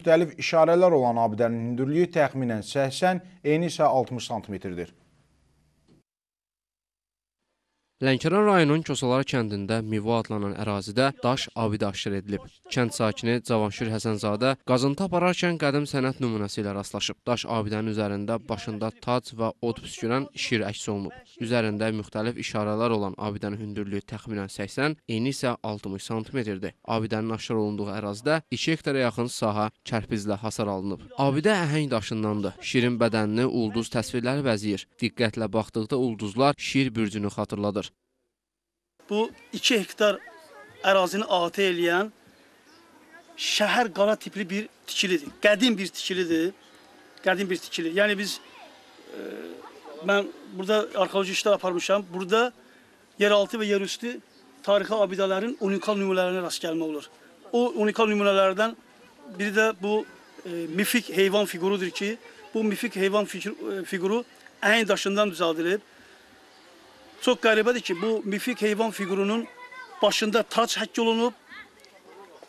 Müxtəlif işarələr olan abidənin hündürlüyü təxminən 80, eni isə 60 santimetrdir. Lənkəran rayonunun Kosalar kəndində Mivo adlanan ərazidə daş abidə aşkar edilib. Kənd sakini Cavanşir Həsənzadə qazıntı apararkən qədim sənət nümunəsi ilə rastlaşıb. Daş abidənin üzərində başında tac və od püskürən şir əks olunub. Üzərində müxtəlif işarələr olan abidənin hündürlüyü təxminən 80, eni isə 60 santimetrdir. Abidənin aşkar olunduğu ərazidə 2 hektara yaxın sahə kərpizlə hasar alınıb. Abidə əhəng daşındandır. Şirin bədənini ulduz təsvirləri bəzəyir. Diqqətlə baxdıqda ulduzlar şir bürcünü xatırladır. Bu 2 hektar ərazini əhatə eləyən şəhər qala tipli bir tikilidir. Qədim bir tikilidir. Qədim bir tikili. Yəni biz, mən burada arxeoloji işlər aparmışam. Burada yeraltı və yerüstü tarixi abidələrin unikal nümunələrinə rast gəlmək olur. O unikal nümunələrdən biri də bu mifik heyvan fiqurudur ki, bu mifik heyvan fiquru əhəng daşından düzəldilib. Çox qəribədir ki, bu mifik heyvan fiqurunun başında tac həkk olunub,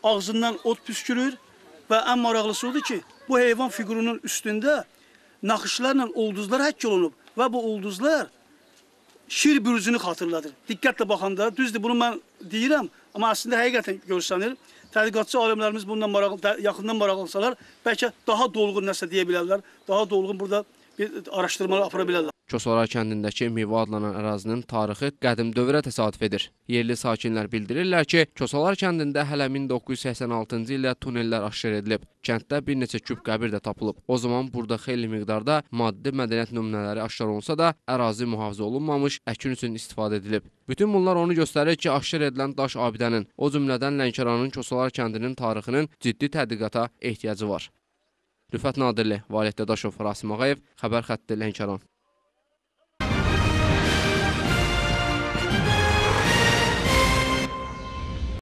ağzından od püskürür və ən maraqlısı odur ki, bu heyvan fiqurunun üstündə naxışlarla ulduzlar həkk olunub və bu ulduzlar şir bürcünü xatırladır. Diqqətlə baxanda, düzdür bunu mən deyirəm, amma əslində həqiqətən görsənir. Tədqiqatçı alimlərimiz bundan yaxından maraqlansalar, bəlkə daha dolğun nəsə deyə bilərlər, daha dolğun burada bir araşdırmalar apara bilərlər. Kosalar kəndindəki Mivo adlanan ərazinin tarixi qədim dövrə təsadüf edir. Yerli sakinlər bildirirlər ki, Kosalar kəndində hələ 1986-cı ildə tunellər aşkar edilib. Kənddə bir neçə küp qəbir də tapılıb. O zaman burada xeyli miqdarda maddi mədəniyyət nümunələri aşkar olunsa da, ərazi mühafizə olunmamış, əkin üçün istifadə edilib. Bütün bunlar onu göstərir ki, aşkar edilən daş abidənin, o cümlədən Lənkəranın Kosalar kəndinin tarixinin ciddi tədqiqata ehtiyacı var. Rüfət Nadirli, Valid Dadaşov, Rasim Ağayev, Xəbər xətti, Lənkəran.